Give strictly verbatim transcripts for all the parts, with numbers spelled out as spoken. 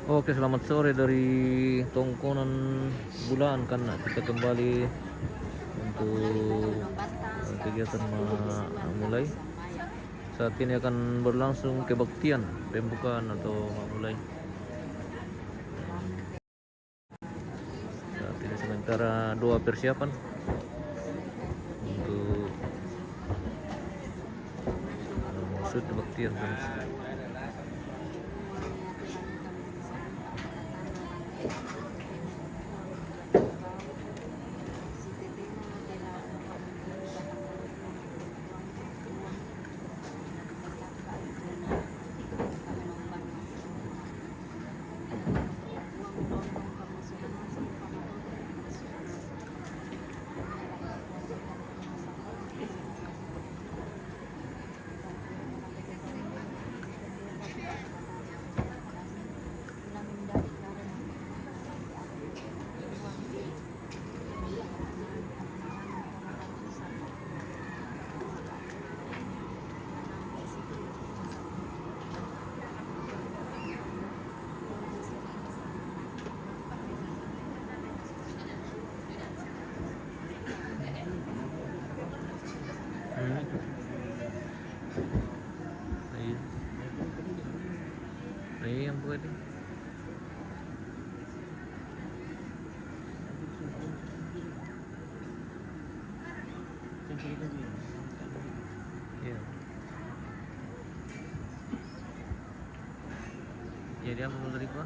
Oke, selamat sore dari Tongkonan Bulaan, kan kita kembali untuk, eh, kegiatan ma-, mulai. Saat ini akan berlangsung kebaktian pembukaan atau mulai. Saat ini sementara doa persiapan untuk, eh, maksud kebaktian, kan. Iya. Iya, yang buat ini. Iya. Jadi apa mau dari gua?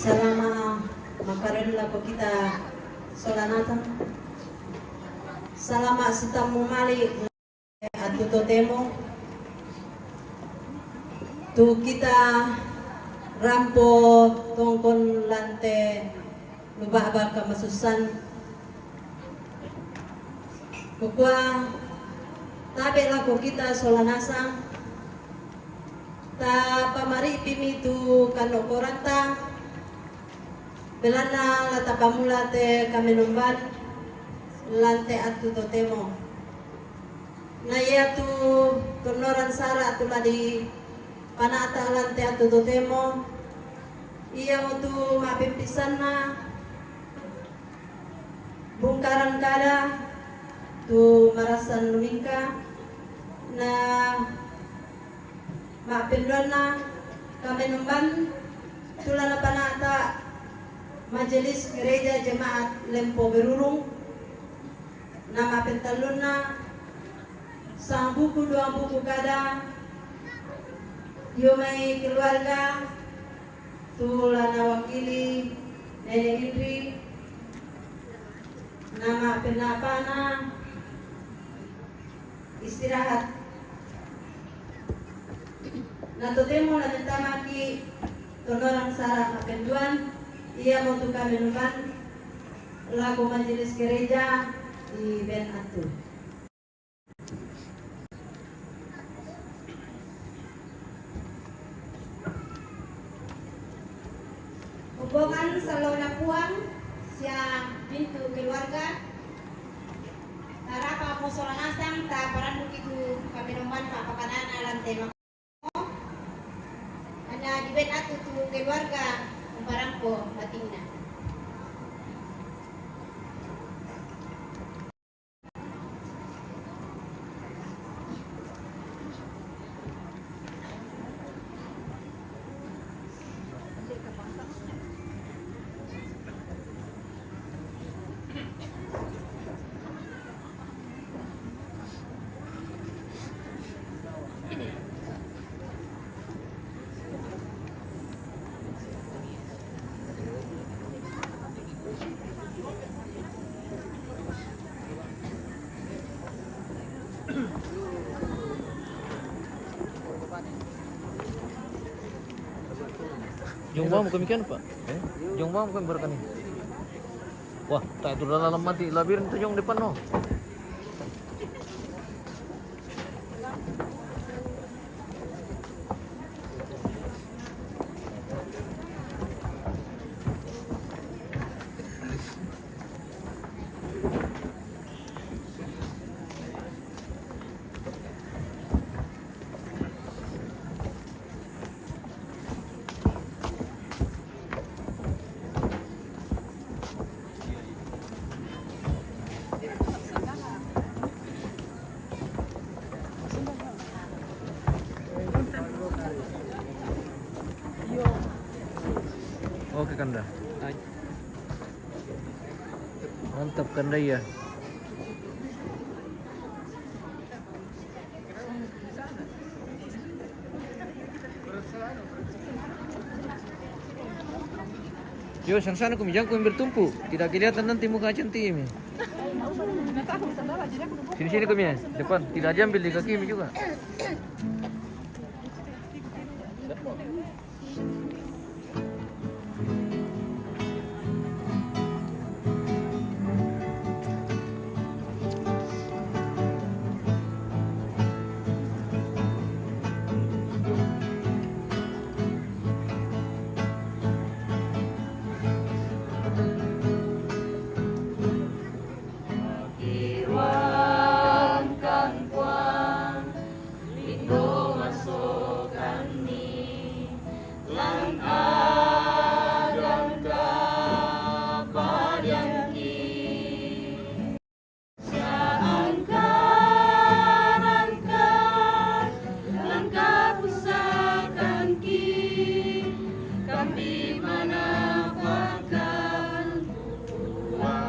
Salama' makarella ko kita sola nasang. Salama' sitammu mali' attu totemo tu kita rampo tongkon lante luba'ba kamasussan. Kukua, tabe' lako kita sola nasang, tapamari'pimi tu kanokoranta, belanna la tapamula te kamenomban lante attu totemo. Na iatu tonnorang sara' tu la dipana'ta lante attu totemo, iamotu ma'peppisanna bungkaran kada tu marassan lumingka, na ma'penduanna kamenomban tu la napana'ta Majelis Gereja Jemaat Lempo Berurung, na ma'pentallunna sambuku duambuku kada dio mai keluarga tu la nawakili Nene Indri, na ma'pennapana istirahat. Na totemo la mentamaki tonnorang sara' ma'penduan, iamotu kamenomban lako majelis gereja i ben attu. Obongan sallona Puang sia mintu keluarga, tarapa mo sola Minuman ma, pakanana lang tema. Ana, diben atu tu keluarga, umparampo batinna. Jong bang bukan mikian, Pak? Eh? Jong bang bukan berkani. Wah, tak itu dalam mati labirin tu jong depan no. Oke, Kanda. Mantap, Kanda, ya. Yo, sana-sana kumi, jangan kumi bertumpuk. Tidak kelihatan nanti muka cantik ini. Sini-sini kumi, ya, depan. Tidak diambil di kaki ini juga. Indo masokan ni langkah-langkah padiang ki. Sia angka-angka langkah pusakan ki, kami manapakan Tuhan.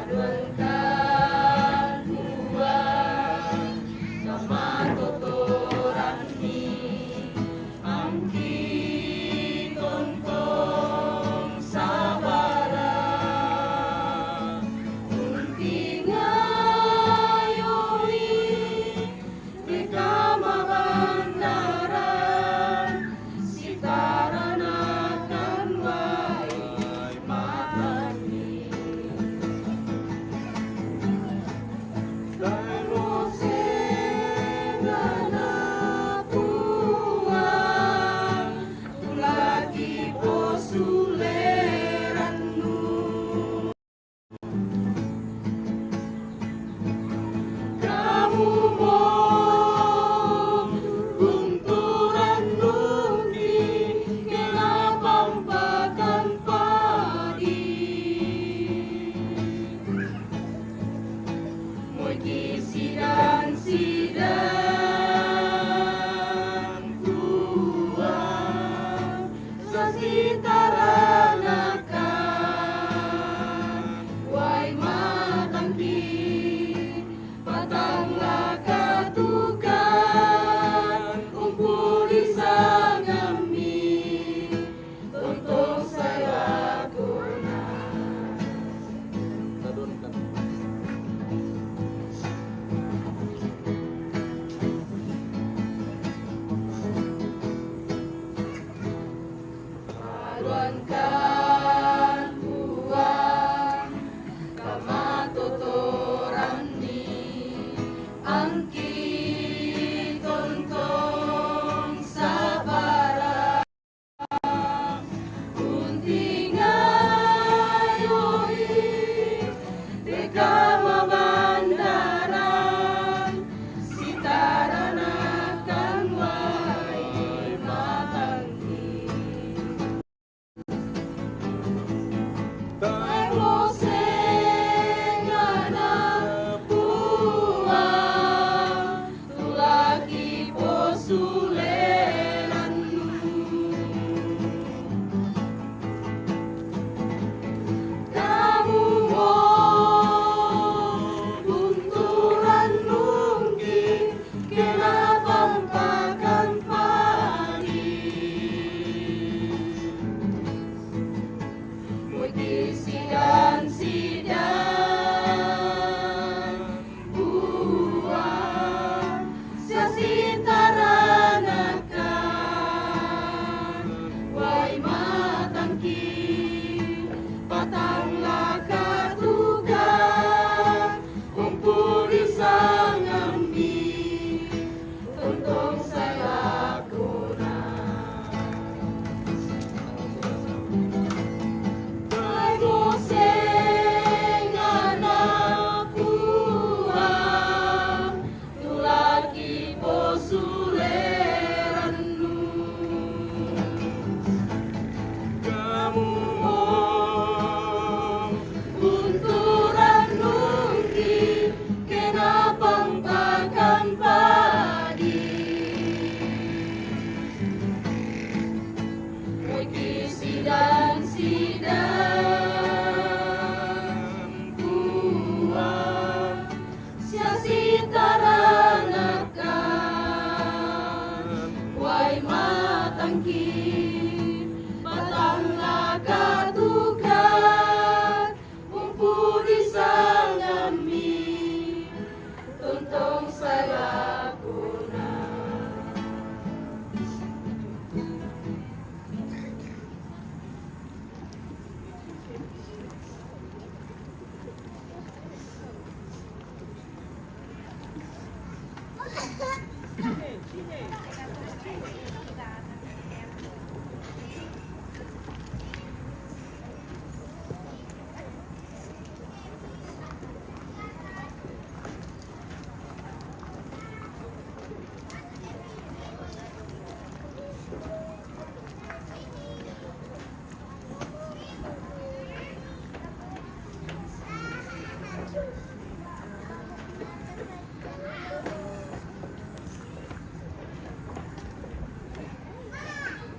Aduangkan Tuhan, kamatotoran ni angki tontong sabara. Unti ngayoi Pekama bandaran, sitaranakan wai matani. Kano senggana puang, tulaki posulerannu. Kamu mo gunturan nungi kena pampakan padi. Moji sidang-sidang kuat. Sasitaranaka, wai matangki, patanglah katukan, umpuli sangami, tontong salakuna. Aduangkan puang kamatotoran ni angki tontong sabara. Unti ngayoi peka Tuhan, umpudi sangami, tuntung salakuna.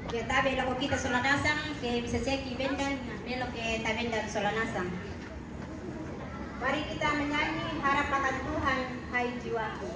Ya, tabe lako kita sola nasang, ke bisa seki bendan, nah, melo ke tabendan sola nasang. Mari kita menyanyi, "Harap akan Tuhan, hai jiwaku."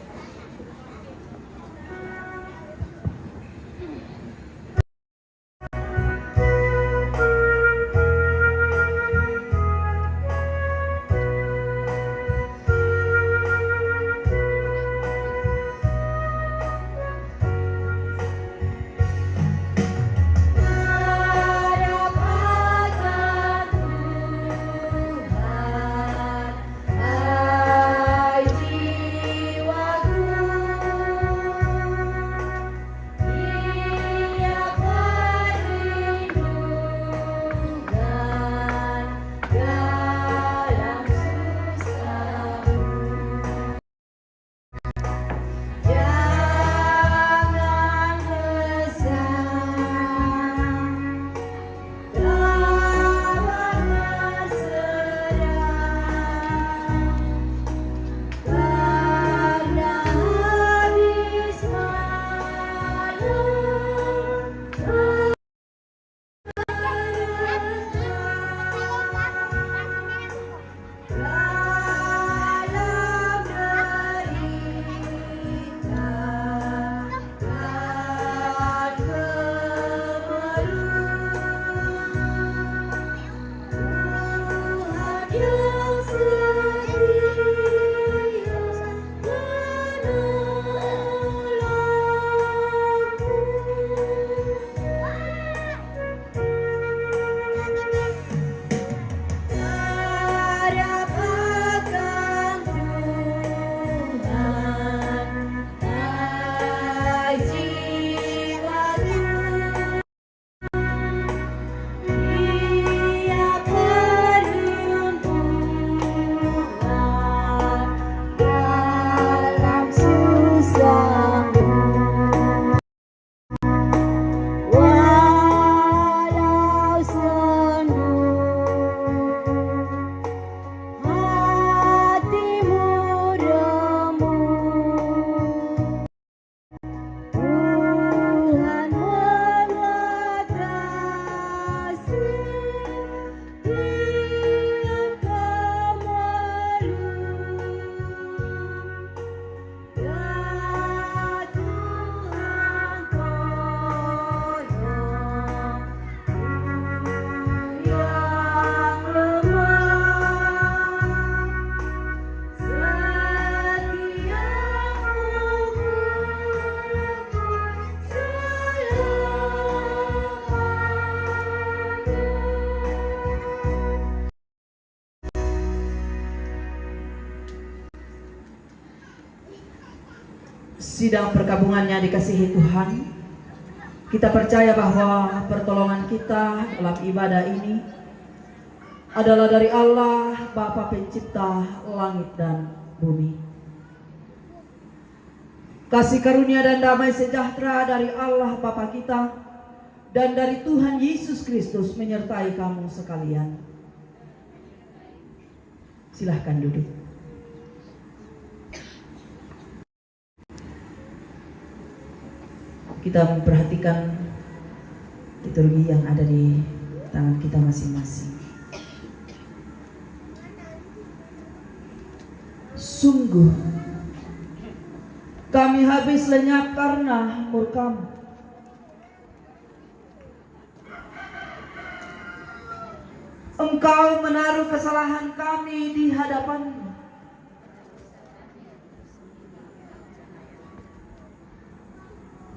Sidang perkabungan yang dikasihi Tuhan, kita percaya bahwa pertolongan kita dalam ibadah ini adalah dari Allah, Bapa Pencipta langit dan bumi. Kasih karunia dan damai sejahtera dari Allah Bapa kita dan dari Tuhan Yesus Kristus menyertai kamu sekalian. Silahkan duduk. Kita memperhatikan liturgi yang ada di tangan kita masing-masing. Sungguh, kami habis lenyap karena murkamu. Engkau menaruh kesalahan kami di hadapan-Mu.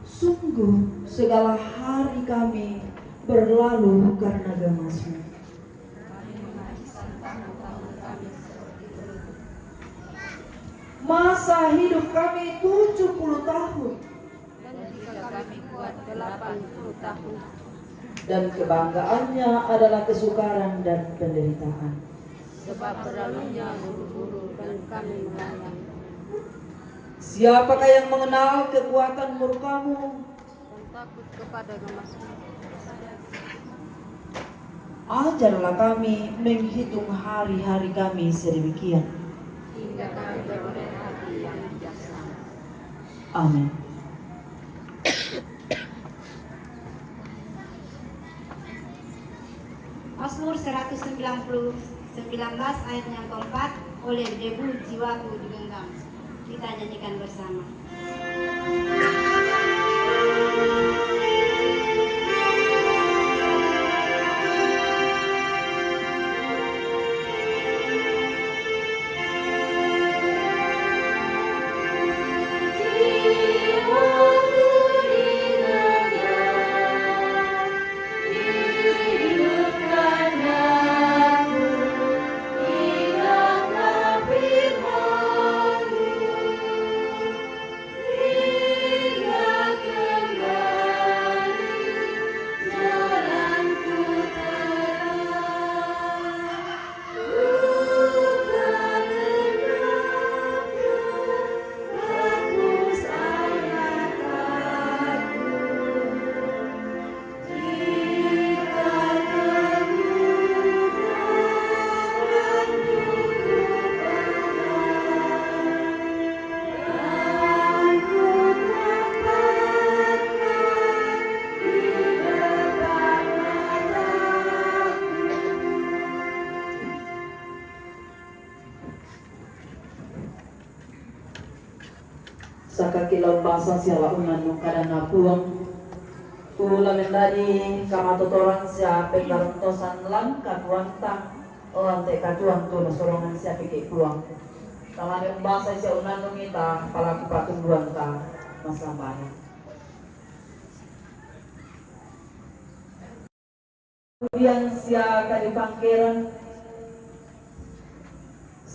Sungguh segala hari kami berlalu karena gamasmu. Masa hidup kami tujuh puluh tahun. Dan jika kami kuat delapan puluh tahun. Dan kebanggaannya adalah kesukaran dan penderitaan. Sebab berlalunya buru-buru dan kami melayang. Siapakah yang mengenal kekuatan murkamu? Dan takut kepada gemasmu. Ajarlah kami menghitung hari-hari kami sedemikian. Hingga kami beroleh hati yang bijaksana. Amin. Mazmur seratus sembilan puluh sembilan belas ayat yang keempat, "Oleh debu jiwaku digenggam." Kita nyanyikan bersama. Saka ki la umbasa sia la unnannung kadanNa Puang, tu la mendadi kamatotoran sia penggarontosan lan katuoanta, lan te katuoan tu nasorongan sia peke Puang. Tangane umbasai sia unnannungi, ta palaku pa'tunduanta massambayang. Pudian sia kadipangkeran,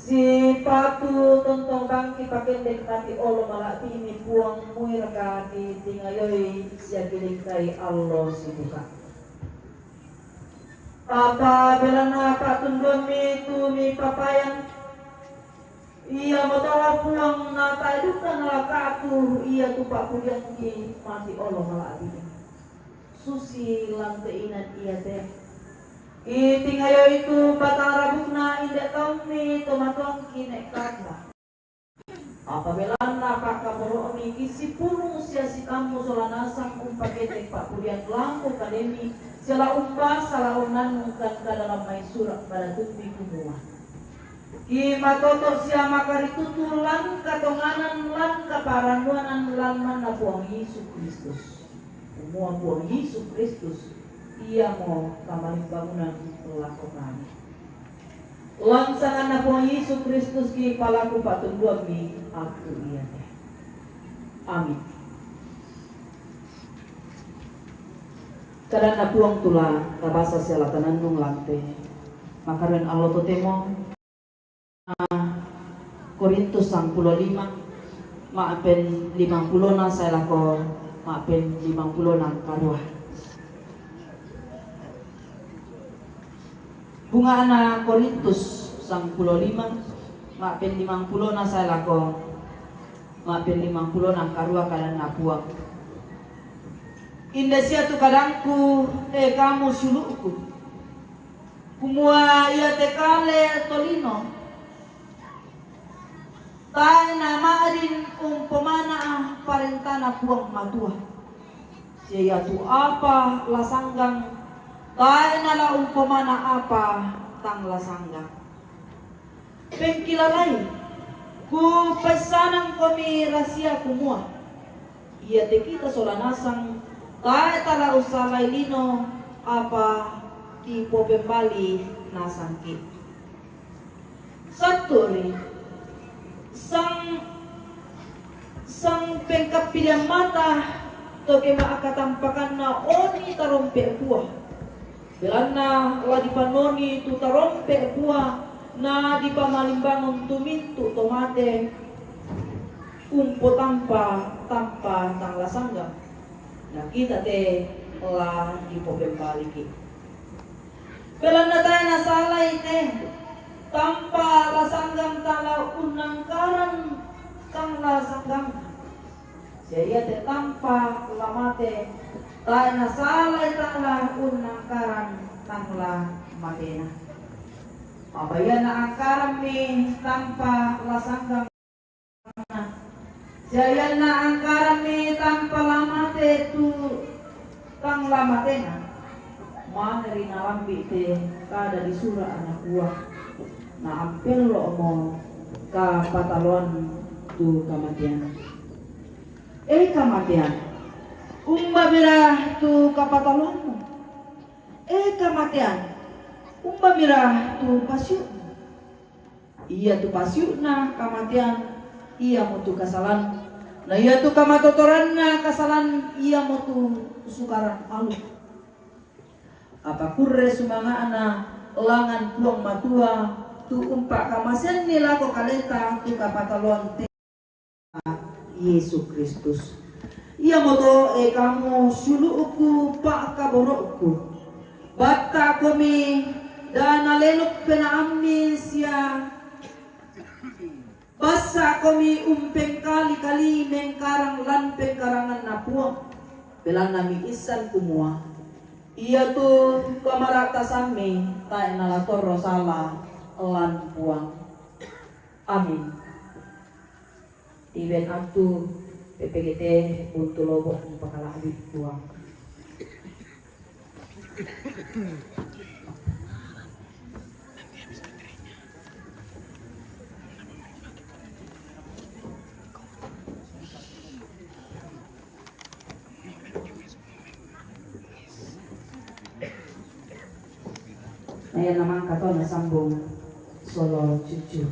sipatu tontong bangki pakendek mati olo mala'bi'mi Puang, muiraka kitingayoi sia kilingkai allo sibuka. Apa belanna pa'tunduammi tu mipapayan, iamoto Puang, na tae duka nalaka'ku ia tu pa'pudiangki mati olo mala'bi'na. Susi lan te inan iate. Kitingayoi tu batang rabukna, inde taummi to matuangki ne'kata. Apa belanna pa'kaboro'mi, kisipurung sia sitammu sola nasang umpakendek pa'pudian lako kademi, sia la umbasa la unnannungkan kada lan mai sura' padatummi, kumua, kimatoto' sia makaritutu lan katonganan lan kaparannuanan lan manna Puang Yesu Kristus. Kumua Puang Yesu Kristus iamo kamalimbangunan lako kami. Lan sanganNa Puang Yesu Kristus kipalaku pa'tunduammi attu iate. Amin. KadanNa Puang tu la tabasa sia la tanannung lan te makaroen allo totemo. Korintus sangpulo lima, ma'pen limangpulona sae lako ma'pen limangpulona karua. Bunga'na Korintus sangpulo lima, ma'pen limangpulona sae lako ma'pen limangpulona karua, kadanNa Puang. Inde sia tu kadangku, e kamu siulu'ku, kumua iate kale tolino tae nama'din umpomana'a parentaNa Puang Matua, sia iatu apa la sanggang, tae nala umpomana apa tang la sanggang. Pengkilalai, kupaissanangkomi rasia kumua, iate kita sola nasang tae tala ussalai lino apa Ti popembali nasangki. Saturi sang, sang pengkapilian mata to kema akatampakanna oni tarompe bua. Belanna la dipanoni tu tarompe bua na dipamalimbangun tu mintu to mate umpotampa tampa tang la sanggang. Na kita te la dipopembaliki. Belanna tae nasalai te tampa la sanggang tala unnangkaran tang la sanggang. Sia iate tampa la mate tae nasalai tala unnangkaran tang la matena. Apa ia naangkaranmi tampa la sanggang. Sia ia naangkaranmi tampa la mate tu tang la matena, mane ri nalambi te kada disura anak bua, na ampello'mo kapataloan tu kamatean. E kamatean, umba mira tu kapataloanmu? E kamatean, umba mira tu pasiu'mu? Ia tu pasiu'na kamatean, ia mo tu kasalan, na ia tu kamatotoranna kasalan, ia mo tu sukaran aluk. Apa kurre sumanga'na langan Puang Matua, tu umpakamaseanni lako kaleta tu kapataloan te Yesu Kristus. Iamoto, e kamu siulu'ku, pa'kaboro'ku, batta'komi da nalelok penaammi sia bassa'komi umpengkali-kali mengkarang lan pengkaranganna Puang, belanna miissan kumua iatu kamara'tasammi tae' nala torro sala lan Puang. Amin. Tiben attu P P G T Buntu Lobo' umpakala'bi Puang. Na ia namangka to nasambung solo cucu.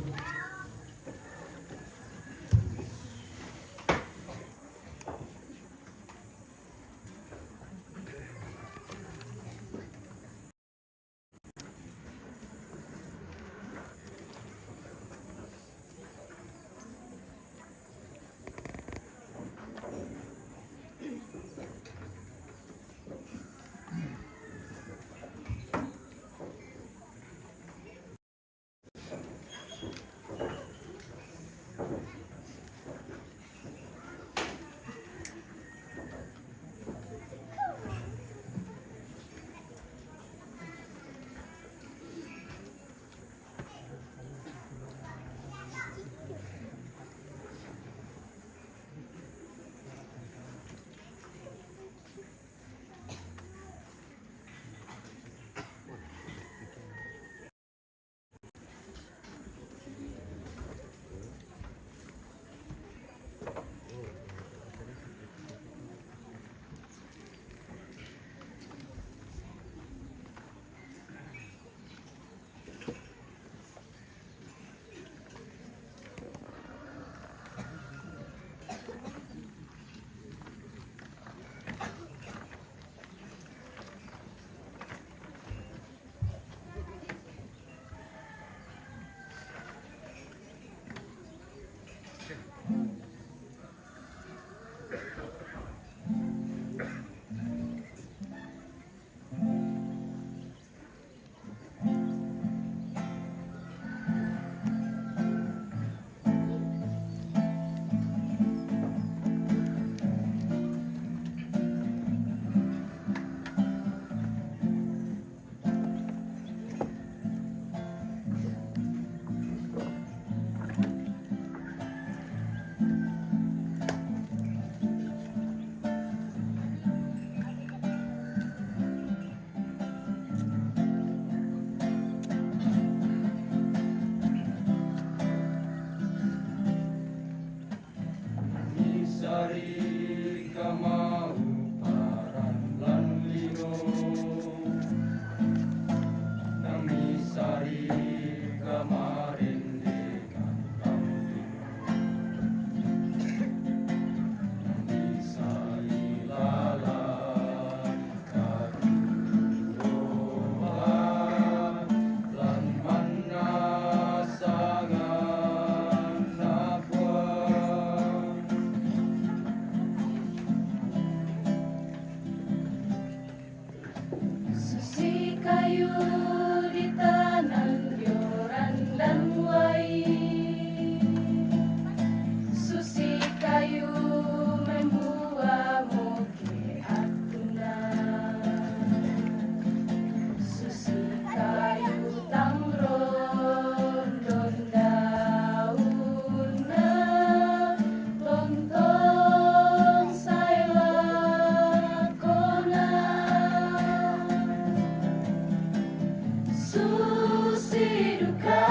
Susi duka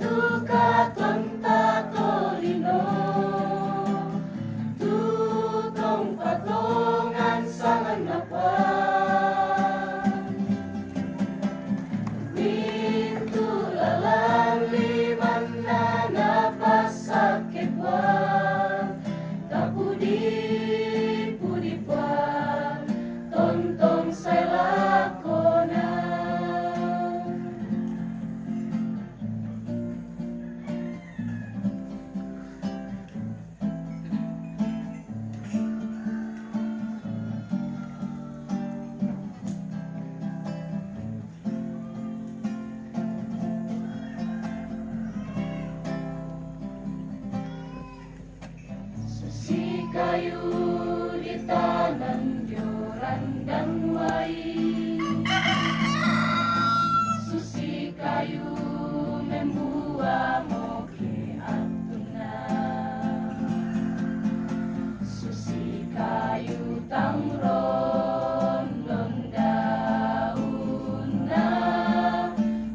tu katuang tatolino, tu tong patongan sangan napa. Mintu lalan liman na napasake puan, tapudi-pudi puan, tontong sai lakona. Susi kayu di tanan dio randang wai. Susi kayu membuah moke atuna. Susi kayu tang rondon daunna.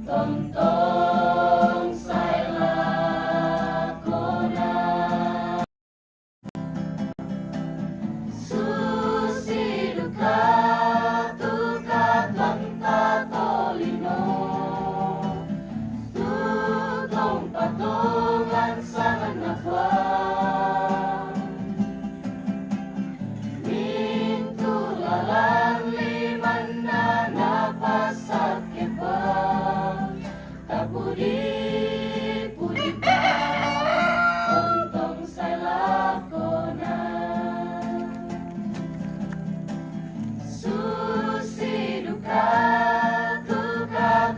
Tontong sai lakona. Susi duka tu katuang tatolino, tu tong patongan sangan napa. Mintu lalan liman na napasake puan, tapudi-pudi puan, tontong sai lakona. Susi duka tu ka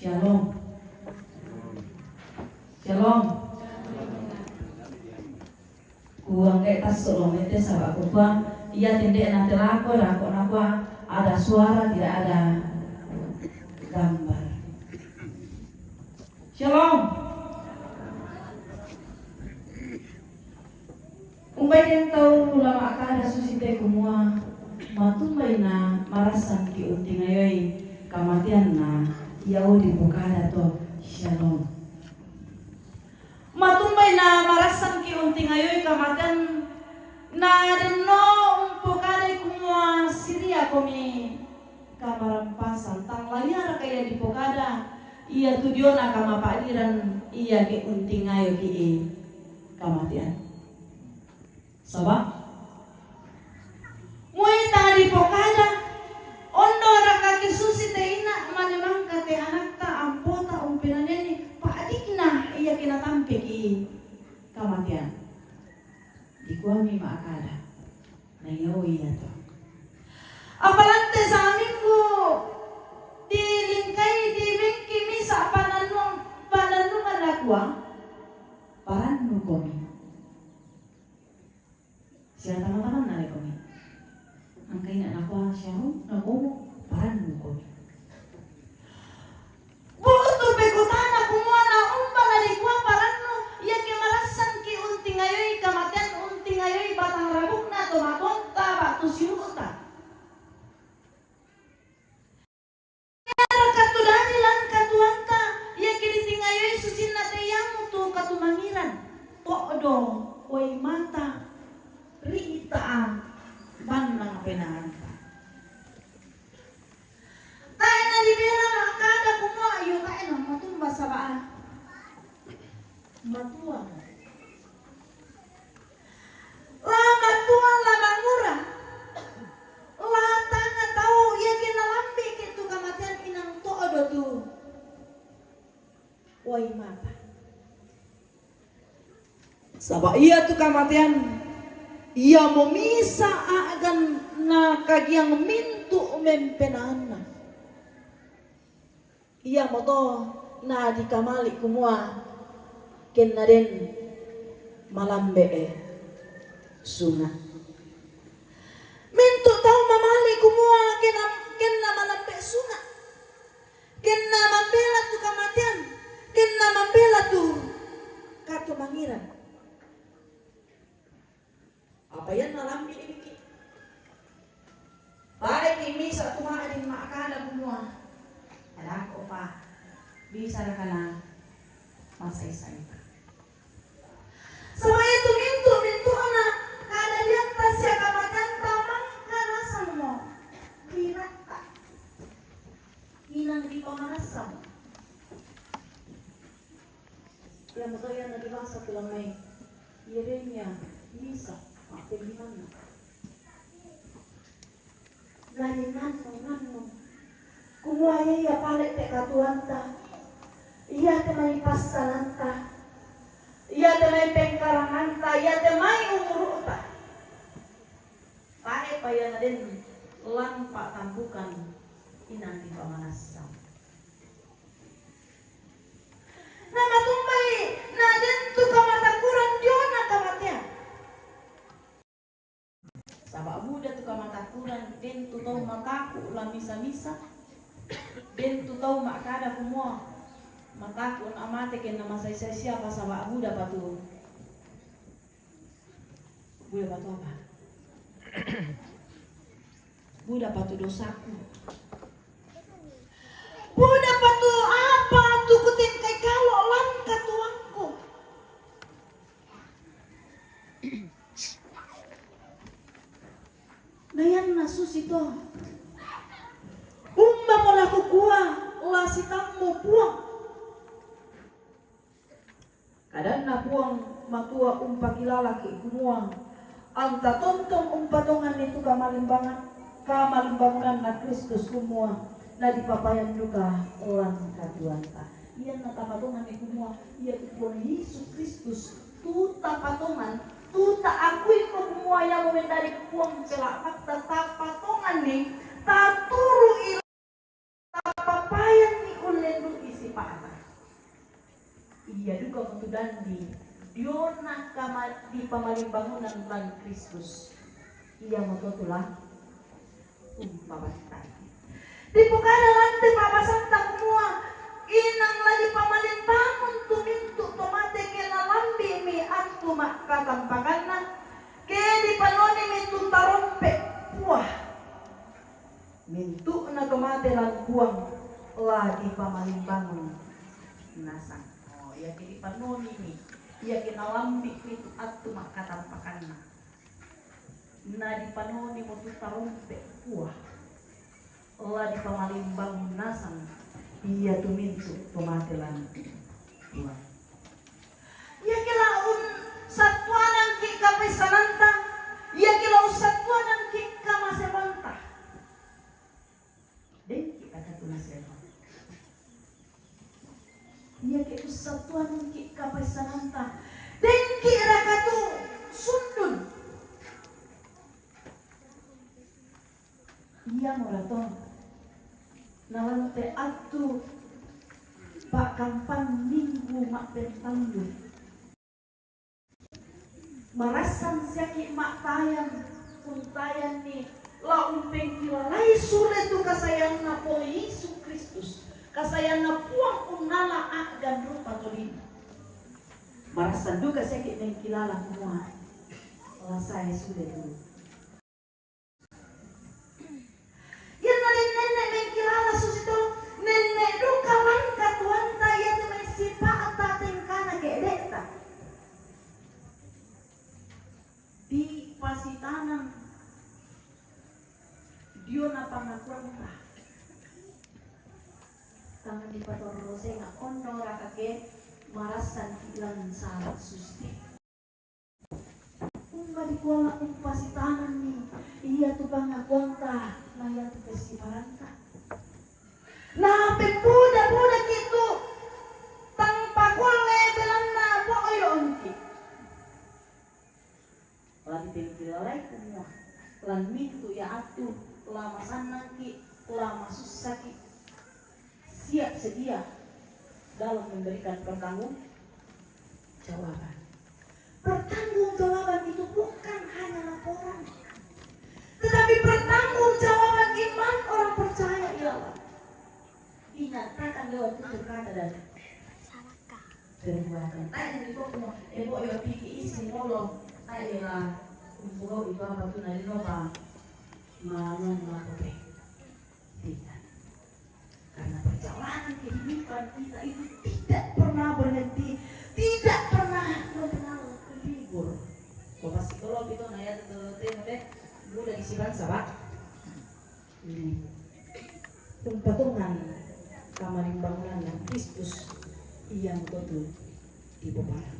Shalom. Shalom. Kuangge' tasso' lo mete saba' kukua, iya tende'na te lako, dako' nakua ada suara, tidak ada gambar. Shalom. Umbai den tau la ma'kada susi te kumua, matumbai na marassangki' untingayoi kamatean na ia dipokada to, Shalom. Matumbai na marassangki' untingayoi kamatean na denno umpokadai kumua siriakomi kamarampasan, tang la iaraka ia dipokada, iatu diona kamapa'diran iake untingayoki' kamatean. Saba' moi tang dipokada, ondoraka ke susi te ina' male mangka te anakta, ampota umpenaneni pa'dikna iake natampeki' kamatean. Dikuami ma'kada, na iao iato. Apalante sa'minggu dilingkai, dibengki misa' panannung-, panannungan, nakua, parannukomi. Sia tama-tamanna lekomi. Angkaina nakua, Syarum, nakomo, parannukomi. Bu'tu pekutana kumua na umba la dikua parannu, iake marassangki' untingayoi kamatean, untingayoi batang rabukna to matonta ba'tu siulu'ta. Iaraka tu dadi lan katuoanta, iake ditingayoi susinna te iamu tu katumangiran, to'do, oi mata, ri'ta, bannang penaanta. Tae' nadibela ma'kada kumua, iyo tae' nammatumba saba' matua. La matua, la mangura, la tanga tau iake nalambi'ki' tu kamatean inang to'do tu oi mata. Saba' iatu kamatean iamo misa' a'gan nakagiang mintu' mempenaanna. Iamoto nadikamali' kumua, kenna den malambe' sunga'. Mintu' tau mamali' kumua kenna, kenna malambe' sunga', kenna mambela tu kamatean, kenna mambela tu katumangiran. Apa ianna lambi' diki'? Paiki' misa' tu ma'din ma'kada kumua, adako'pa, bisaraka na masai-saita? Saba' iatu mintu'-mintu'na kadadianta sia kamateanta mangka nasangmo, diratta, inang dipamanassang. Iamoto ia nadibasa tu lan mai Yeremia misa' ma'pembilanna. Nani nannung-nannung kumua ia pale' te katuoanta, iate mai passalanta, iate mai pengkaranganta, iate mai umuru'ta. Tae'pa ia naden lan pa'tambukan inang dipamanassang. Namatumbai naden tu kamatakuran diona kamatean. Saba' buda tu kamatakuran, den tu tau mataku' la misa-misa, den tu tau ma'kada kumua, mataku' na mate kenna masai-sai siapa, saba' budapa tu, budapa tu apa? Budapa tu dosaku? Budapa tu apa tu kutengkai kalo' lan katuoangku? Na ianna susito, umbamo la kukua, la sitammu Puang? Kadanna Puang Matua umpakilalaki' kumua, anta tontong umpatonganni tu kamalimbangan, kamalimbangunanna Kristus kumua, nadipapayan duka lan katuoanta. Ianna tapatonganni kumua, iatu Puang Yesu Kristus tu tapatongan, tu taakuiko kumua iamo mendadi Puang Pela'matta, tapatonganni, taturu'i, tapapayanni ullendu'i Kamu tu dandi, diona kama di pamalimbangunan lan Kristus. Ia moto tu la umpabattai. Dipukada lan te pabasanta kumua, inang la dipamalimbangun tu mintu to mate ke nalambi mi antu makkatampakanna, ke dipanoni mi tu tarompe, puah. Mintu'na to mate lan Puang la dipamalimbangun nasang. Oh, iake dipanoni mi, iake nalambi mi tu attu makkatampakanna. Na dipanoni mo tu tarompe, puah. La dipamalimbangun nasang ia tu mintu to mate lan Puang. Iake la unsattuanangki kapaissananta, iake la unsattuanangki kamaseroanta. Dengki raka tu nasero. Iake unsattuanangki kapaissananta, dengki raka tu sundun. Ia morato. Nalante attu pakkampang minggu mappentallu. Marassan siaki ma'tayan, untayanni la umpengkilalai sule tu kasayanna pole Yesu Kristus, kasayanna Puang unnala a'gan rupa todina. Marassan duka siaki mengkilala kumua la sae sule tu. Iyanna nenne' mengkilala susito, nenne' duka langkatuanta iatu mai sipa'ta tengkana ke'de'ta. Dipasitanang diona pangakuanta. Tangan dipatorro senga' onno rakake marassanki lan sala susite. Umba dikua la umpasitananni iatu pangakuanta na iatu pessiparanta. Napeppuda-pudaki tu tang pakulle belanna po'yo'ki. La dipengkilalai kumua, lan mintu' ia attu la masannangki, la masussaki, siap sedia dalam memberikan pertanggung jawaban. Pertanggungjawaban itu bukan hanya laporan, tetapi pertanggungjawaban iman orang percaya ialah dinyatakan lewat tutur kata dan perbuatan. Tae' ni koko, ebo yo piki isi molo, tae' la umpogau itu apa tu nalino pa manuan makope. Tidak. Karena perjalanan kehidupan kita itu tidak pernah berhenti, tidak pernah mengenal libur. Bapak psikologi itu naya tuh teh, muda di Siban, Sabak. Ini umpatongan kamalimbangunan Kristus ia tu dipoparan.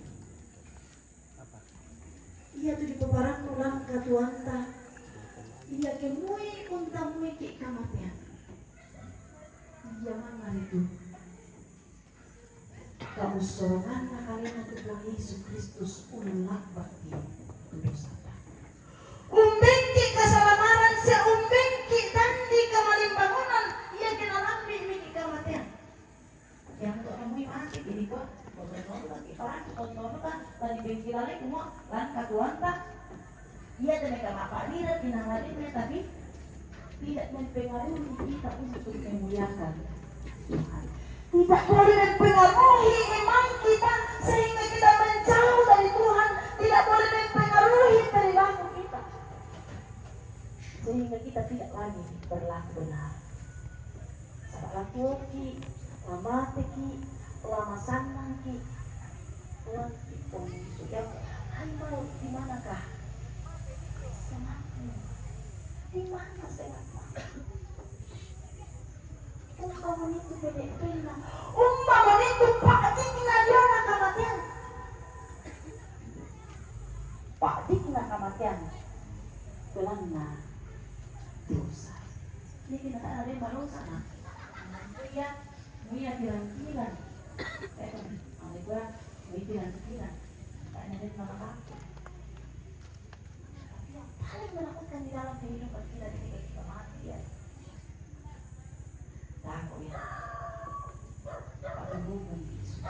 Ia tu dipoparannu langkatuanta, iake mui untamuiki kamatean. Ia manna ritu kamussoronganna kalena tu Puang Yesu Kristus ullabba'ki tu dosata. Umbengki kasalamaran sia umbengki dandi kamalimbangunan, iake nalambi miki kamatean. Yang untuk nemui mati, jadi gua, gua bertobat, kita orang bertobat, tadi bengki lalai, semua langkatuanta. Ia demi apa diri, pinangalinnya, tapi tidak mempengaruhi kita untuk memuliakan Tuhan. Tidak boleh mempengaruhi iman kita sehingga kita menjauh dari Tuhan. Tidak boleh mempengaruhi perilaku kita sehingga kita tidak lagi berlaku benar. Sabab la tuoki, la mateki, la masannangki, la tippong sudah. Hai mau di manakah semangatmu? Di mana semangatmu? Umpamanitu pede-, penna. Umpamanitu pa'dikna diona kamatean. Pa'dikna kamatean. Belanna dosa. Ini kita tak ada yang baru sana. Iya, iya, bilang-bilang. Eh, ada gua, ini bilang-bilang. Tak ada yang baru. Tapi yang paling menakutkan di dalam kehidupan kita ketika kita mati, ya, takut, ya. Pakai hukum Yesus.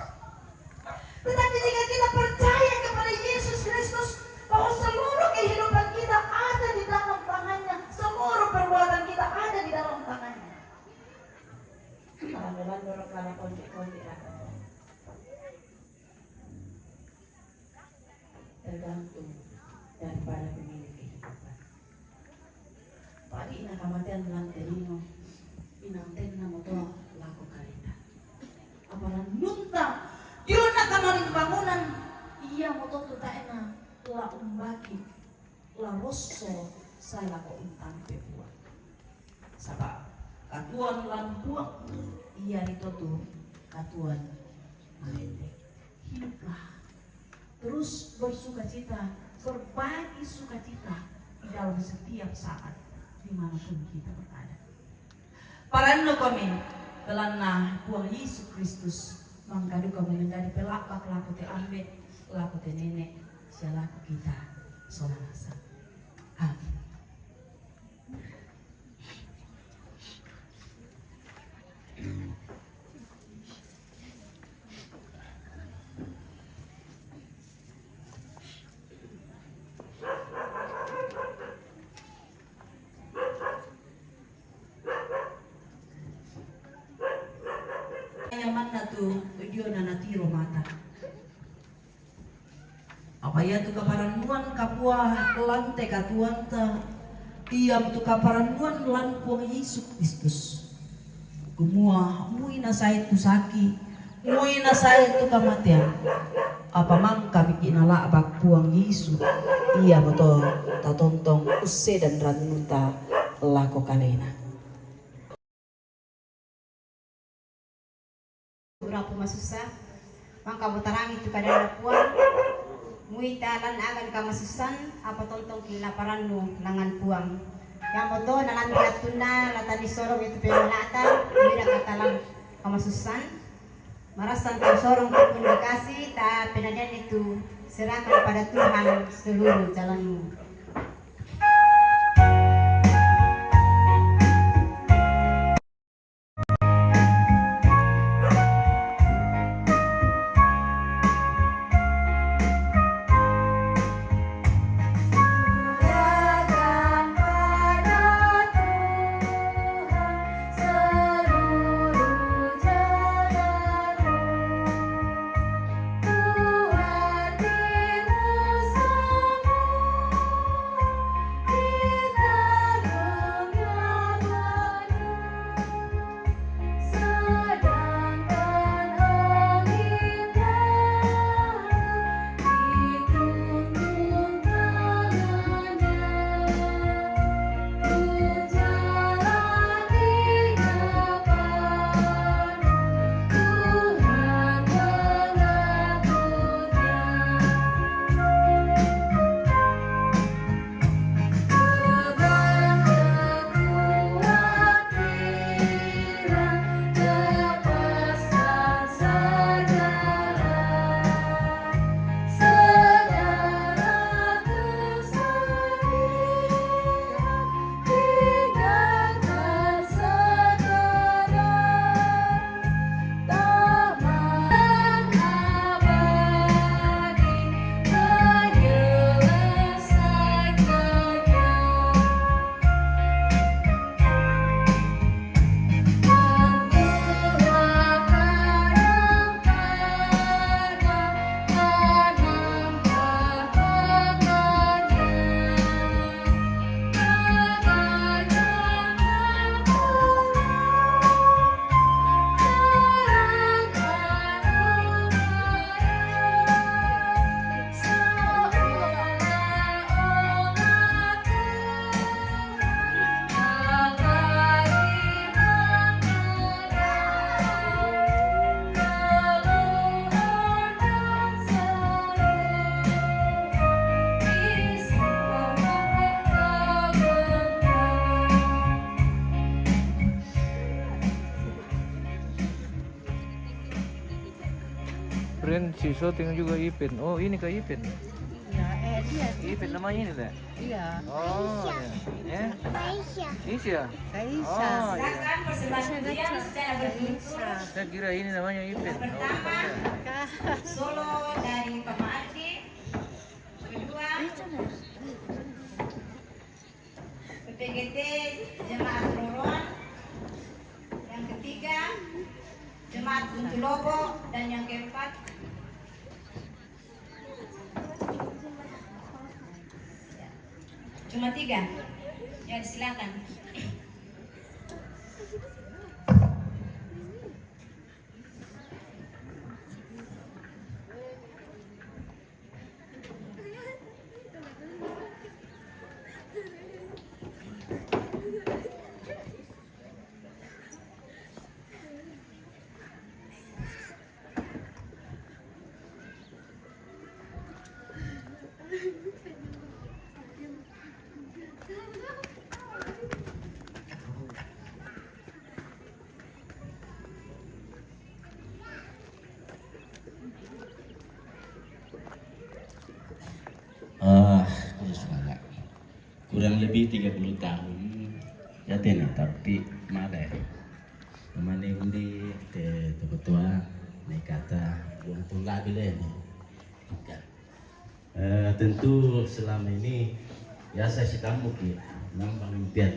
Jantung daripada pemilik kehidupan. Padi na kamatean lante lino, inang tenna moto lako kaleta. Aparannunta, diona kamaring bangunan, iya moto tu taena la umbaki, la rosso, sai lako untampe Puang. Saba katuoan lan Puang, iya rito tu katuoan malende. Hiduplah terus bersukacita, berbagi sukacita di dalam setiap saat, dimanapun kita berada. Parannukomi, belanna Puang Yesus Kristus mangkaduka menjadi pelakbak lako te ambe, lako te nene, sia lako kita sola nasang. Amin. Nyamanna tu diona natiro mata. Apa iatu kaparannuan kapua lante katuoanta, iam tu kaparannuan lan Puang Yesus Kristus. Kumua mui nasae tu saki, mui nasae tu kamatean. Apa mangkamiki nala'bak Puang Yesus, iamoto tatontong ussedan rannunta lako kalena. Rapu masussa, mangka mutarangi tu kadanna Puang, muita lan aga engka masussan, apa tontongki laparannu langngan Puang. Iamoto nalambi attunna latani sorong itu pemalata, mira katalang kamasussan, marassan tau sorong tu komunikasi, ta penadian itu serahkan pada Tuhan seluruh jalanmu. Friend, si syuting juga Ipin. Oh, ini Kak Ipin. Iya, eh, dia. Ipin namanya ini, Teh? Iya. Oh, iya. Eh? Kaisha. Isya? Kaisha. Oh, iya. Silakan persembahan diam secara bertutur. Kaisha. Saya kira ini namanya Ipin. Pertama, solo dari Papa Andi. Kedua, P P G T Jemaat Roroan. Yang ketiga, Jemaat Buntu Lobo. Dan yang keempat, Cuma tiga. Ya, silakan. Ah, kurang lebih tiga puluh tahun. Ya, tena, tapi mada ya. Namanya undi te tokotua, ne kata, uang pun labi le ne. Kan. Eh, tentu selama ini ya saya si tamu ki, nambang impian.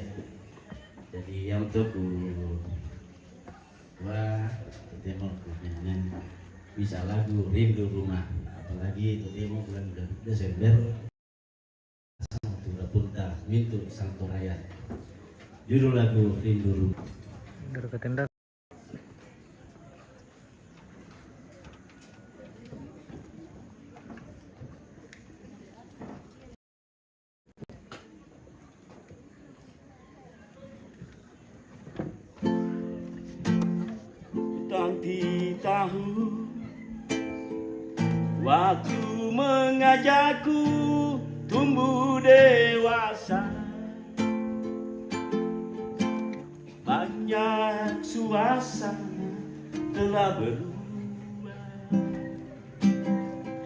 Jadi yang tu ku, wah, kita mau ku dengan bisa lagu Rindu Rumah. Apalagi itu dia mau bulan Desember. Sama tu rapunta mintu sangko rakyat. Judul lagu Rindu Rumah. Mundur ke tenda. Tanti tahu waktu mengajakku tumbuh dewasa. Banyak suasana telah berubah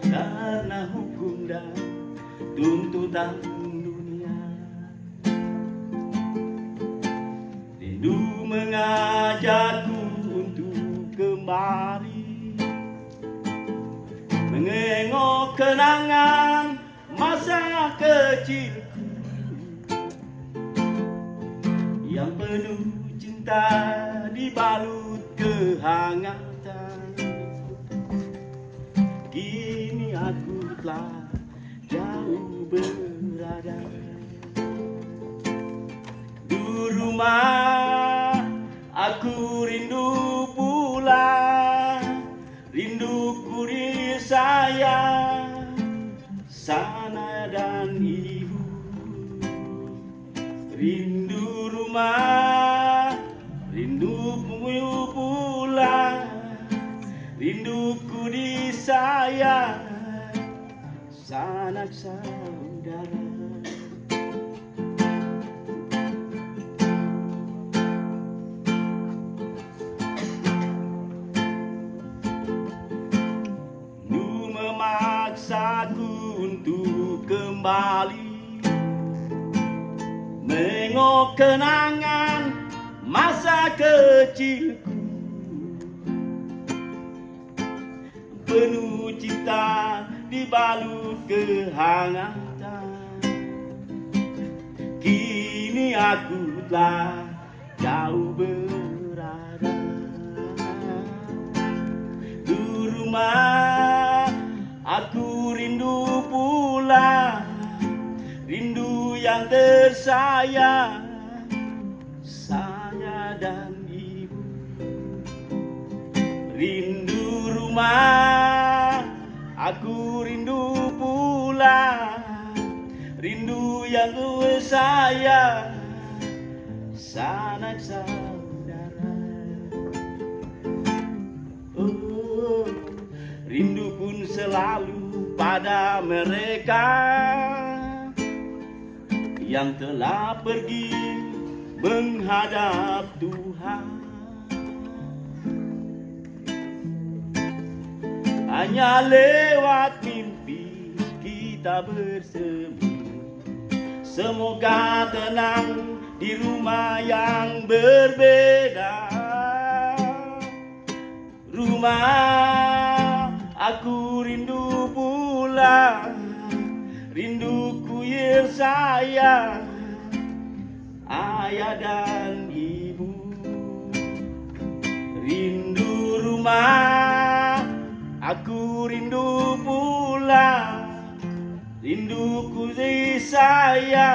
karena hukum dan tuntutan dunia. Rindu mengajakku untuk kembali mengengok kenangan masa kecilku yang penuh cinta dibalut kehangatan. Kini aku telah jauh berada. Di rumah aku rindu pula, rinduku di saya, sana dan ibu. Rindu rumah, rindu pula, rinduku di saya, sanak saudara. Nu memaksaku untuk kembali mengok kenangan masa kecilku. Penuh cinta dibalut kehangatan. Kini aku telah jauh berada. Di rumah aku rindu pula, rindu yang tersayang, saya dan ibu. Rindu rumah, aku rindu pula, rindu yang tersayang, sanak saudara. Oh, rindu pun selalu pada mereka yang telah pergi menghadap Tuhan. Hanya lewat mimpi kita bersemu. Semoga tenang di rumah yang berbeda. Rumah, aku rindu pula, rinduku ya saya, ayah dan ibu. Rindu rumah, aku rindu pula, rinduku ya saya,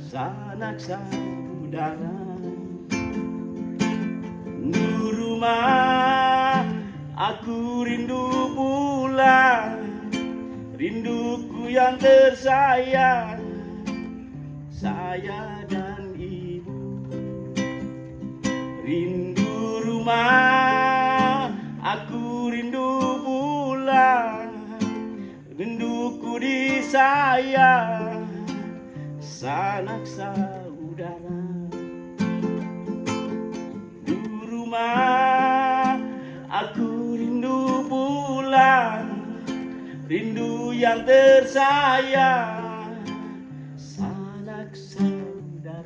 Sanak saudara, di rumah aku rindu pulang, rinduku yang tersayang, saya dan ibu. Rindu rumah, aku rindu pulang, rinduku di saya, sanak saudara. Di rumah aku rindu pulang, rindu yang tersayang, sanak saudara.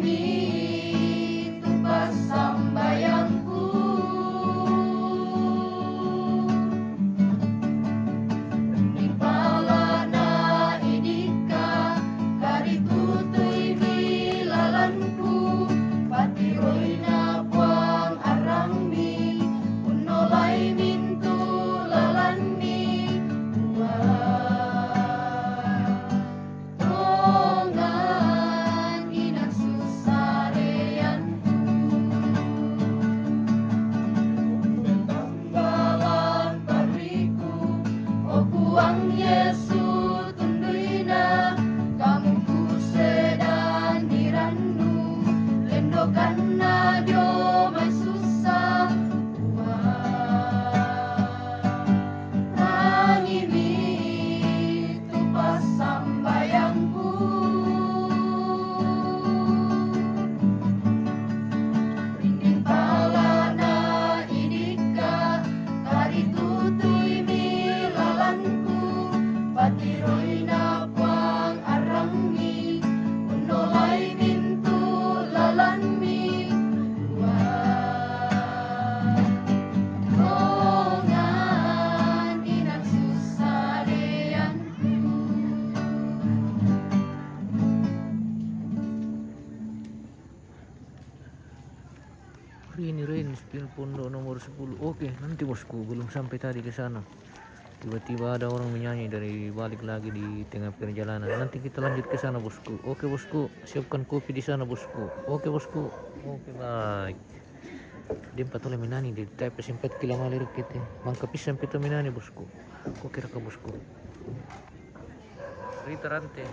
Itu passambayangku. Di palana idika, karitutuimi lalanku, patiroina Puang arrangmi, unnolai mintu lalanmi, Puang. Tongan inang sussareanku. Tambalang parriku, o Puang Yesu, tunduina, kamu kusedan dirannu, lendokanna dio mai sussa, Puang. Tangimi tu passambayangku. Rinning palana idikka, karitutuimi lalanku, patiroina Puang arrangmi, unnolai mintu lalanmi, Puang. Tongan inang sussareanku. Rini Rens, pil pondok nomor sepuluh. Oke, nanti bosku, belum sampai tadi ke sana. Tiba-tiba ada orang menyanyi dari balik lagi di tengah perjalanan. Nanti kita lanjut ke sana, bosku. Oke, bosku, siapkan kopi di sana, bosku. Oke, bosku. Oke, baik. Dia empat oleh menani di type sempat kila malir kete. Mangka pisang pito menani, bosku. Oke, raka, bosku. Rita Rante.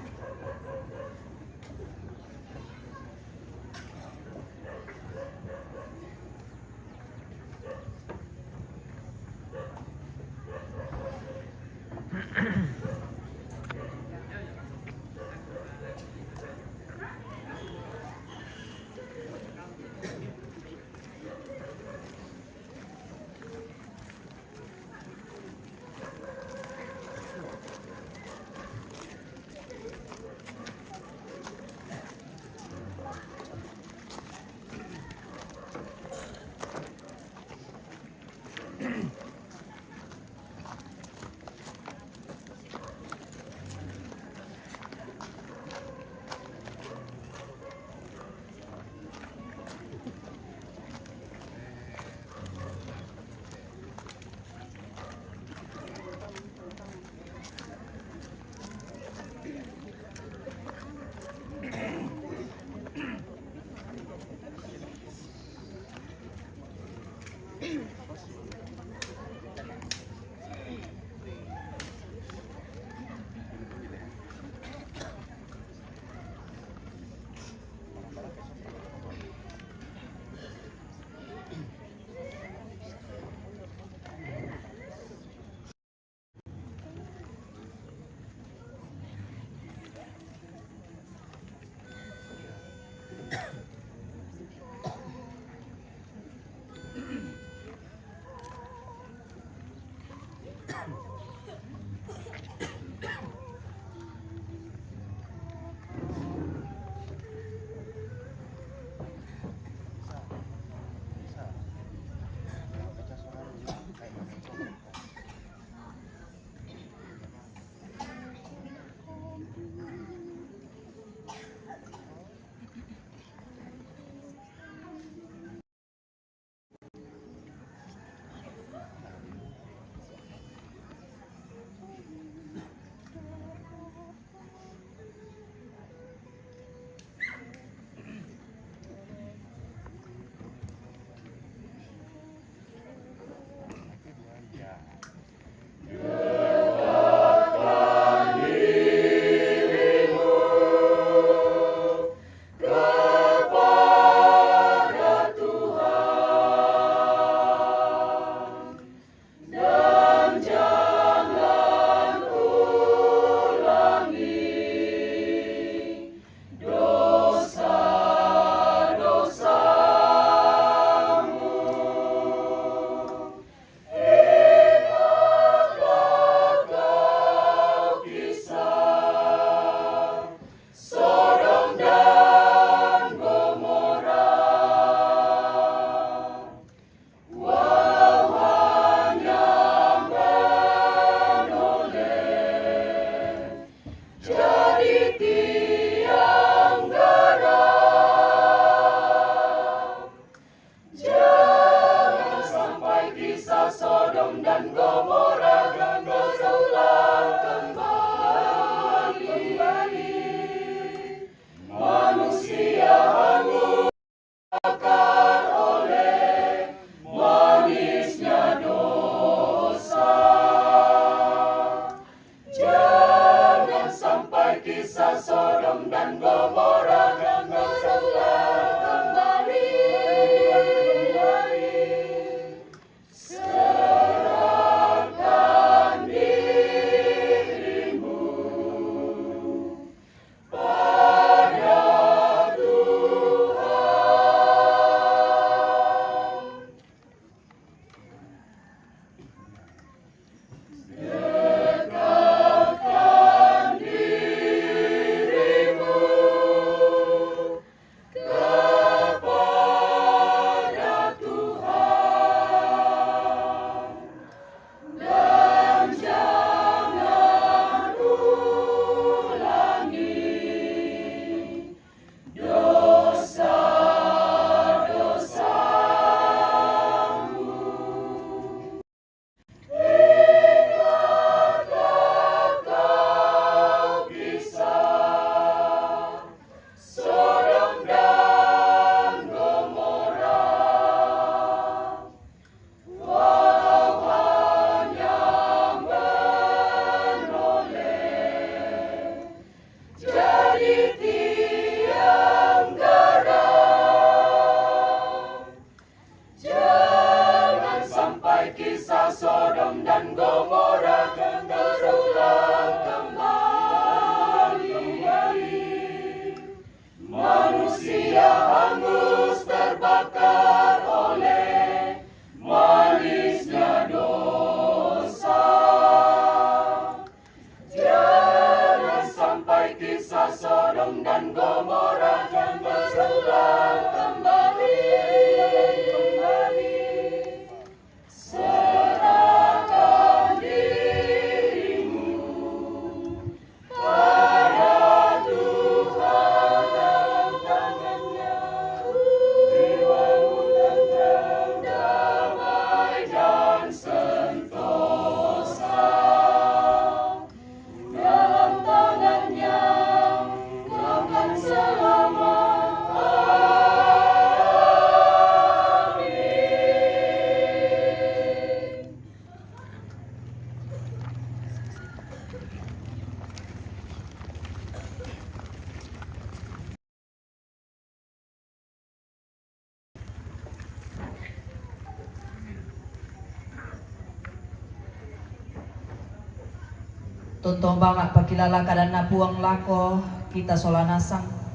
Tontong banga pakilala kadanna Puang lako kita sola nasang.